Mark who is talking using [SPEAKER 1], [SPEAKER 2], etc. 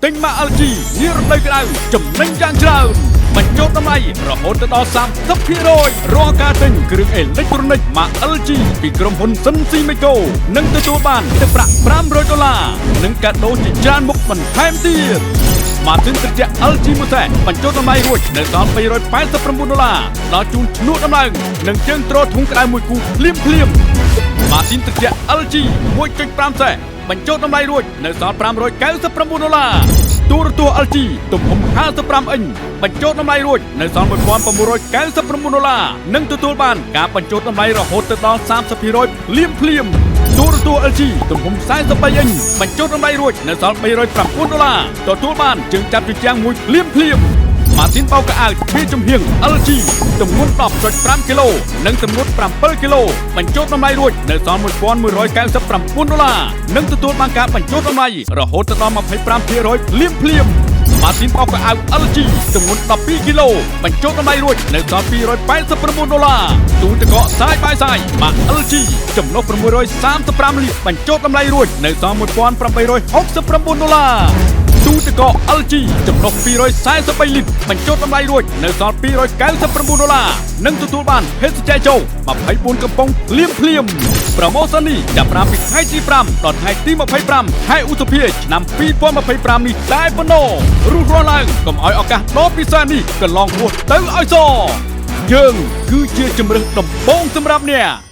[SPEAKER 1] ទិញម៉ាក LG នារដូវក្តៅចំណេញយ៉ាងច្រើនបញ្ចុះតម្លៃរហូតដល់30%រាល់ការទិញគ្រឿងអេឡិចត្រូនិកម៉ាក LG ពីក្រុមហ៊ុនសិនស៊ីមីកូនឹងទទួលបានទឹកប្រាក់500ដុល្លារនិងកាដូជាច្រើនមុខបន្ថែមទៀតម៉ាស៊ីនត្រជាក់ LG មួយសែបញ្ចុះតម្លៃរួចនៅសល់289ដុល្លារដល់ជូនឈ្នួលដំឡើងនិងជើងទ្រធុងក្តៅមួយគូភ្លាមភ្លាមម៉ាស៊ីនត្រជាក់ LG 1.5សែបញ្ចុះតម្លៃរួចនៅសល់599ដុល្លារទូរទស្សន៍ LG ទំហំ55អ៊ីញបញ្ចុះតម្លៃរួចនៅសល់1999ដុល្លារនិងទទួលបានការបញ្ចុះតម្លៃរហូតទៅដល់30%ភ្លាមភ្លាមទូរទស្សន៍ LG ទំហំ43អ៊ីញបញ្ចុះតម្លៃរួចនៅសល់309ដុល្លារទទួលបានជើងចាប់ជញ្ជាំងមួយភ្លាមភ្លាមម៉ាស៊ីនបោកខោអាវទ្វារចំហៀង LG ទម្ងន់10.5គីឡូនិងទម្ងន់7គីឡូបញ្ចុះតម្លៃរួចនៅសល់1199ដុល្លារនិងទទួលបានការបញ្ចុះតម្លៃរហូតដល់25%ភ្លាមភ្លាមម៉ាស៊ីនបោកខោអាវ LG ទម្ងន់12គីឡូបញ្ចុះតម្លៃរួចនៅសល់289ដុល្លារទូទឹកកកសាយបាយសាយម៉ាក LG ចំណុះ635លីត្របញ្ចុះតម្លៃរួចនៅសល់1869ដុល្លារទូទឹកកក LG ចំណុះ243លីត្របញ្ចុះតម្លៃរួចនៅសល់299ដុល្លារនិងទទួលបានភេសជ្ជៈចូល24កំប៉ុងភ្លាមភ្លាម promotion នេះចាប់ផ្ដើមពីថ្ងៃទី5ដល់ថ្ងៃទី25ខែឧសភាឆ្នាំ2025នេះតែប៉ុណ្ណោះរុះរាន់ឡើងកុំឲ្យឱកាសដ៏ពិសេសនេះកន្លងហួសទៅឲ្យសយើងគឺជាជំរើសដំបូងសម្រាប់អ្នក។